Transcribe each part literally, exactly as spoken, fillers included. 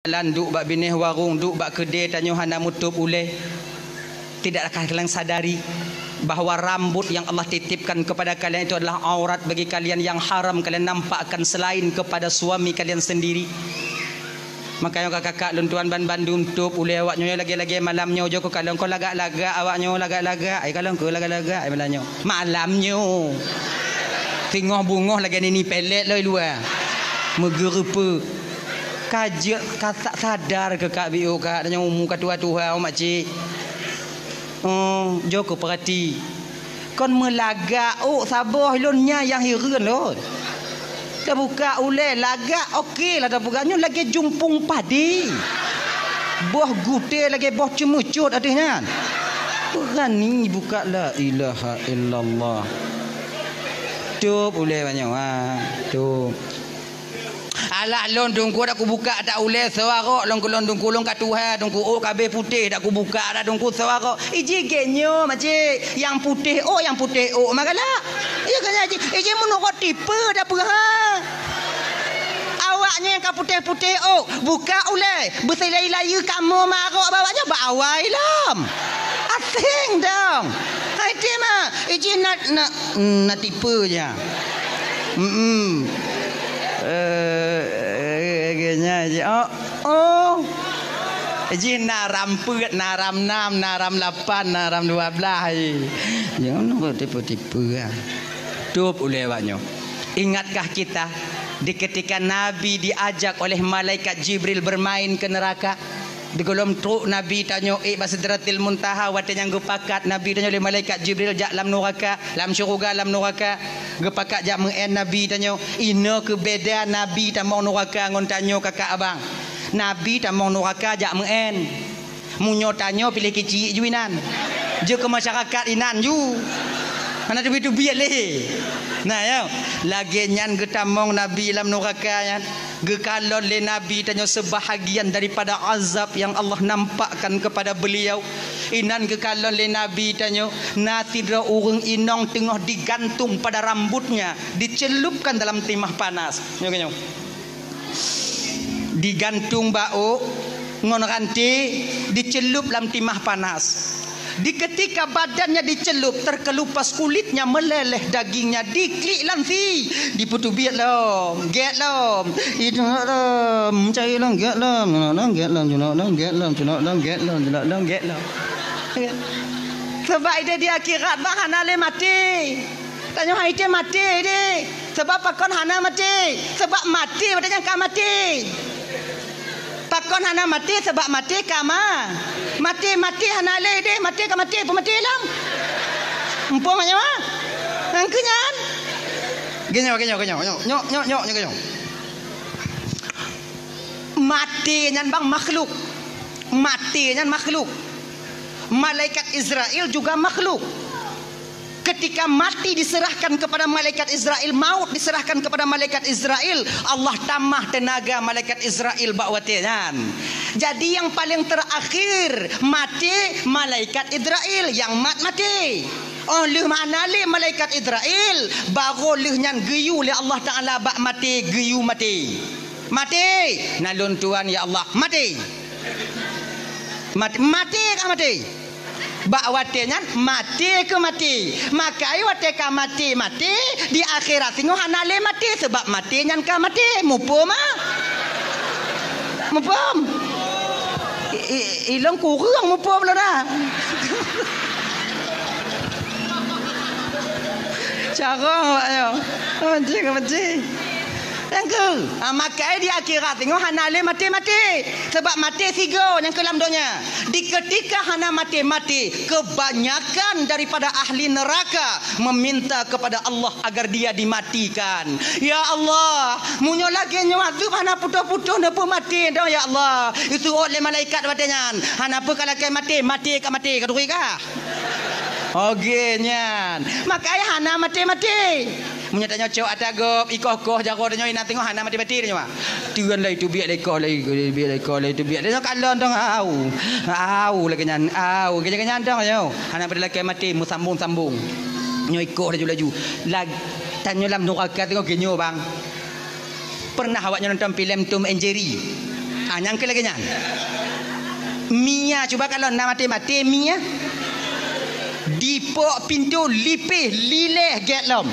jalan, duek bak binéh warong, duek bak keudè, tanyoe hana meutôb ulèe. Tidakkah kalian sadari bahwa rambut yang Allah titipkan kepada kalian itu adalah aurat bagi kalian yang haram kalian nampakkan selain kepada suami kalian sendiri? Makanya kakak-kakak lôn tuan banmandum tôb ulèe awak nyoe lagèe-lagèe malam nyoe, jok keu kalon kon lagak-lagak awak nyoe, lagak-lagak, ai kalon keu lagak-lagak ai malam nyoe. Malam nyoe. Singoh beungoh lagèe nini pelet lom i luwa. Meugeureupeuk. Ka jeuet, ka sa-, sadar keu kak biôk kak, tanyoe umu ka tuha-tuha, oh makcik. Oh, jok keu peurati. Kon meulagak ôk saboh lôn nyan nyang hireuen lôn. Tabuka ulèe lagak, oke lah tapeugah nyoe lagèe jumpung padé. Boh gutèe lagèe boh ceumeucot ateueh nyan. Beurani buka, la ilaha illallah. Tôb ulèe banyak, ha, tôb. Alah lôn teungku dak kubuka dak ulèe sewarok lôn keu lôn teungku lôn ka tuha teungku ôk ka abéh putéh dak kubuka dak teungku sewarok. Iji gèt nyoe makcik, nyang putéh ôk, nyang putéh ôk mah galak. Iya kan ji, iji meunurot tipe dak peue ha. Awak nyoe nyang ka putéh-putéh ôk, buka ulèe, beusilai-layeu kamoe marok bak awak nyoe bak awai lom. Asing dong. Hai ti mah, iji na, na, na tipe ja. Hmm. Eh, eh, eh, oh, oh. Jih na ram peuet, na ram nam, na ram lapan, na ram dua belas. Jangan tipe-tipe ah. Tôb ulèe awak nyoe. Ingatkah kita di ketika Nabi diajak oleh malaikat Jibril bermain ke neraka? Di gohlom trok Nabi tanyoe ék bak Sidratil Muntaha, watèe nyang geupakat Nabi tanyoe lé malaikat Jibril jak lam nuraka, lam syeuruga lam nuraka. Geupakat jak meu'en Nabi tanyoe. Inoe keuh beda Nabi tamong nuraka ngon tanyoe kakak abang. Nabi tamong nuraka jak meu'en. Meunyoe tanyoe piléh keuchik ju inan. Jeuet keu masyarakat inan ju. Hana teubiet-teubiet lé. Nah, ya. Lagèe nyan geutamong Nabi lam nuraka nyan. Geukalon lé Nabi tanyoe seubahagian daripada azab yang Allah nampakkan kepada beliau. Inan geukalon lé Nabi tanyoe, na sidroe ureueng inong teungoh digantung pada rambutnya, dicelupkan dalam timah panas. Nyoe, nyoe. Digantung bak ôk ngon ranté, dicelup lam timah panas. Di ketika badannya dicelup, terkelupas kulitnya, meleleh dagingnya, diklik lam sie, dipeuteubiet lom, gèt lom, idong lom, cai lom, gèt lom, cunok lom, gèt lom, cunok lom, gèt lom, cunok lom, gèt lom, cunok lom, gèt lom. Sabab idéh di akhirat bah hana lé maté. Tanyoe hai maté idéh. Sabab pakon hana maté? Sabab maté watèe nyan ka maté. Pakon hana maté? Sabab maté ka ma-, maté, maté hana lé deh, maté ka maté, peumaté lom. Muphom nyoe? Nyang keu nyan. Geuh nyoe, geuh nyoe, geuh nyoe, nyoe, nyoe, geuh nyoe. Maté nyan bang makhluk. Maté nyan makhluk. Malaikat Izrail juga makhluk. Ketika mati diserahkan kepada malaikat Izrail, maut diserahkan kepada malaikat Izrail, Allah tamah tenaga malaikat Izrail bak watèe nyan. Jadi nyang paleng terakhir maté malaikat Izrail, nyang mat maté. Oh lheueh mana lé malaikat Izrail, baru lheueh nyan geuyue lé Allah Taala bak maté, geuyue maté. Maté, na lôn tuan ya Allah, maté. Mat-, maté ka maté. Bak watèe nyan maté keu maté. Makai watèe ka maté, maté, di akhirat singoh hana lé maté, sabab maté nyan ka maté. Muphom ah? Muphom? I, i, ilong kureueng muphom lôn ah. Carông awak nyoe. Mancing, mancing. Nyang keu, ah, makai di akhirat singoh hana lé maté-maté. Sabab maté sigoe nyang keu lam donya. Di ketika hana maté-maté, kebanyakan daripada ahli neraka meminta kepada Allah agar dia dimatikan. Ya Allah, meunyoe lagèe nyoe azeueb hana putôh-putôh neupeumaté dong ya Allah. Iseuôt lé malaikat watèe nyan. Hana peue ka lakèe maté, maté ka maté, ka turi kah? Oke nyan. Makai hana maté-maté. Meunyoe tanyoe cok ata gob, ikoh-koh jaroe tanyoe inan teungoh hana maté-maté tanyoe. Tuan lai teubiet lé ikoh lai, teubiet lé ikoh lai, teubiet lé nyoe kalon dong au. Au lagèe nyan, au lagèe nyan dong nyoe. Hana pada lakèe maté meusambong-sambong. Nyoe ikoh laju-laju. Lag-, tanyoe lam nuraka teungoh geuh nyoe bang. Pernah awak nyoe nonton filem Tom and Jerry? Ah, nyang keu lagèe nyan. Mie nyan, cuba kalon na maté-maté mie nyan. Dipok pintoe lipéh lilèh gèt lom.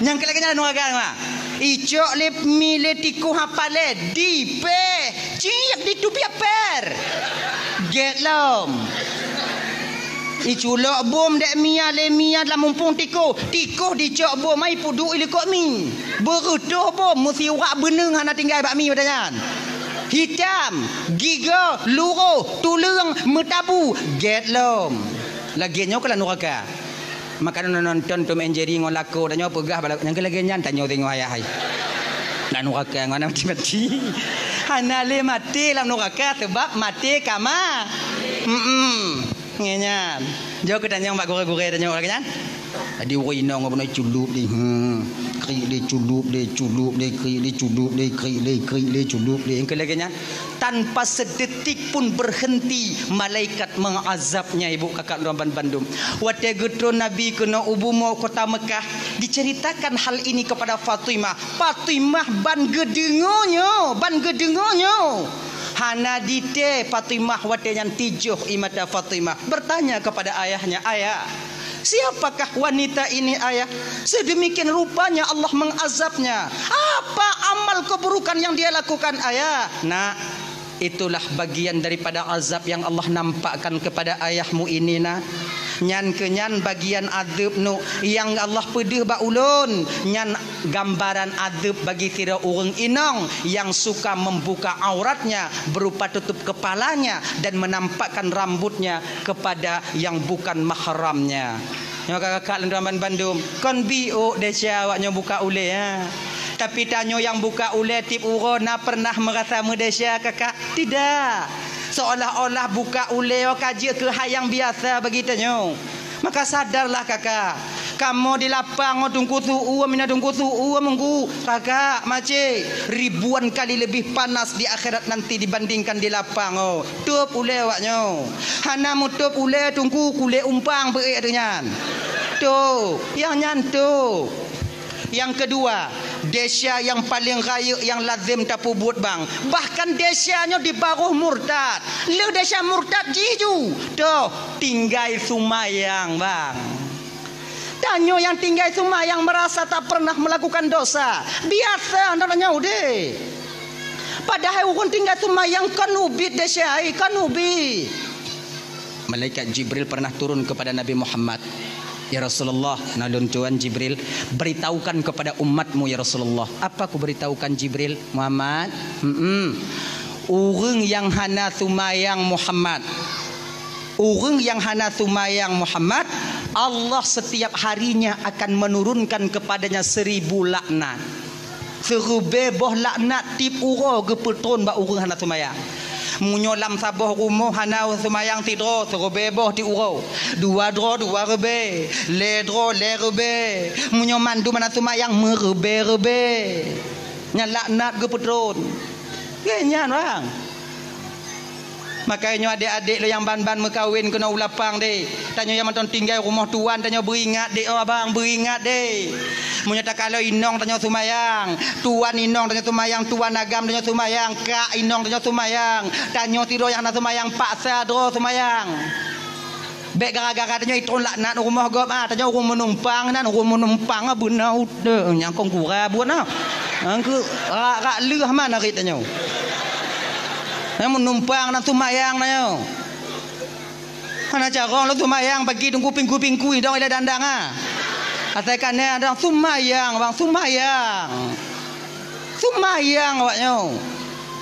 Nyang keu lagèe nyan lam nuraka, ha. Icok lé mie lé tikôh hapalé, dipéh, ciek diteubiet pèr. Gèt lom. Iculok bom dèk mie nyan lé mie nyan lam muphom tikôh. Tikôh dicok bom, ai peuduek i likot mie. Beureutoh bom, meusiurak beuneung hana tinggai bak mie watèe nyan. Hitam, gigoe, luroh, tuleueng, meutabu, gèt lom. Lagèe nyoe keuh lam nuraka. Maka nonton Tom and Jerry ngon lakoe tanyoe peugah bak lakoe, nyang keu lagèe nyan tanyoe singoh ayah hai. Lam nuraka ngon maté-maté. Hana lé maté lam nuraka sabab maté ka ma-, mm-mm. Ngieng nyan. Jok keu tanyong bak gurèe-gurèe tanyong lagèe nyan. Jadi ureueng inong bunoe culop deh. Hmm. Krik deh, culop deh, culop deh, krik deh, culop deh, krik deh, krik deh, culop deh. Nyang keu lagèe nyan. Tanpa sedetik pun berhenti malaikat mengazabnya, ibu kakak lôn ban bandum. Watèe geutron Nabi keunoe u bumoe kota Mekah, diceritakan hal ini kepada Fatimah. Fatimah ban geudeungoe nyoe, ban geudeungoe nyoe. Hana ditée Fatimah watée nyan tijoh ie mata Fatimah bertanya kepada ayahnya, "Ayah, siapakah wanita ini, Ayah? Sedemikian rupanya Allah mengazabnya. Apa amal keburukan yang dia lakukan, Ayah?" "Nak, itulah bagian daripada azab yang Allah nampakkan kepada ayahmu ini, Nak. Nyan keuh nyan bagian azeub, Nuk, nyang Allah peudeuh bak ulôn. Nyan gambaran azeub bagi sidroe ureuëng inong yang suka membuka auratnya berupa tutup kepalanya dan menampakkan rambutnya kepada yang bukan mahramnya." Nyoe kakak-kakak lôn tuan ban bandum, kon biôk desya awaknyoe buka ulée, ha. Tapi tanyoe nyang buka ulée tieb uroe na pernah meurasa meudesya, kakak? Tidak. Seolah-olah buka ulée ka jeuet keu hai nyang biasa bagi tanyoe. Maka sadarlah, kakak. Kamoe di lapang, oh, teungku su'uem, mina teungku su'uem, teungku, kakak, makcik, ribuan kali lebih panas di akhirat nanti dibandingkan di lapang, oh. Tôb ulée awaknyoe. Hana meutôb ulée, teungku, kulét umpang beuék ateueh nyan. Tôb, nyang nyan tôb. Nyang keudua, desya nyang paleng rayeuk nyang lazem tapeubuet bang. Bahkan desya nyoe di barôh murtad. Le desya murtad jih ju. Toh, tinggai seumayang, bang. Tanyoe nyang tinggai seumayang meurasa tapernah meulakukan dosa. Biasa na tanyoe udeh. Padahai ureuëng tinggai seumayang kon ubit desya, kon ubit. Malaikat Jibril pernah turun kepada Nabi Muhammad, "Ya Rasulullah, na lôn tuan Jibril, beritahukan kepada umatmu, ya Rasulullah." "Apa kuberitahukan, Jibril?" "Muhammad, mm-mm, ureuëng nyang hana seumayang, Muhammad, ureuëng nyang hana seumayang, Muhammad, Allah setiap harinya akan menurunkan kepadanya seribu laknat." Siribée boh laknat tieb uroe geupeutron bak ureuëng hana seumayang. Meunyoe lam saboh rumoh hana seumayang sidroe, siribée boh tieb uroe. Dua droe, dua ribée. Lhée droe, lhée ribée. Meunyoe mandum hana seumayang, meuribée-ribée. Nyan laknat geupeutron. Nyan, bang. Makajih nyoe adék-adék lôn nyang ban-ban meukawen keunoe u lapang deh. Tanyoe nyang mantong tinggai rumoh tuan, tanyoe beuingat deh, oh abang, beuingat deh. Meunyoe takalon inong tanyoe seumayang, tuan inong tanyoe seumayang, tuan agam tanyoe seumayang, kak inong tanyoe seumayang, tanyoe sidroe nyang hana seumayang, paksa droe seumayang. Bék gara-gara tanyoe itron laknat rumoh gob, ah, tanyoe ureuëng meunumpang nan, ureuëng meunumpang, ah, beuna udeueng nyang kong gura buet na. Angkeu rak-rak leuh man arit tanyoe. Nyang meunumpang nan seumayang tanyoe. Hana carông lôn seumayang pagi teungku pingkui-pingkui dong ilée dandang, ah. Asai ka na dong seumayang, bang, seumayang. Seumayang awaknyoe.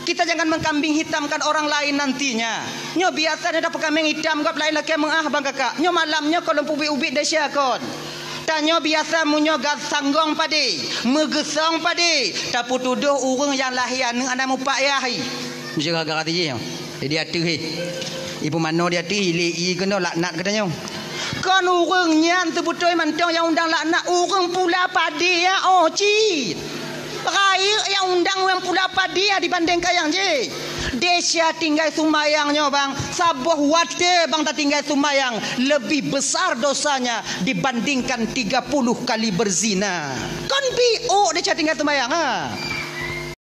Kita jangan mengkambing hitamkan orang lain nantinya. Nyoe biasa nyoe tapeukaméng itam gob laén lakée meuáh bang kakak. Nyoe malam nyoe kon lôn peubiet-ubiet desya kon. Tanyoe biasa meunyoe gat sanggong padé, meugeusong padé, tapeutudôh ureuëng nyang lahé aneuëk hana mupak yah. Meusti gara-gara tijih nyoe. Di ateueh, eh. Ibu mano di ateueh, ilée ie keunoe laknat keu tanyoe. Kon ureuëng nyan seubeutôi mantong nyang undang laknat, ureuëng pula padé, ya, oh, cit. Rayeuk nyang undang nyang pula padé, ya, dibandingkan nyang jih. Desya tinggai seumayang nyoe, bang. Saboh watée, bang, tatinggai seumayang, lebih besar dosanya dibandingkan tiga puluh kali berzina. Kon biôk desya tinggai seumayang, ha?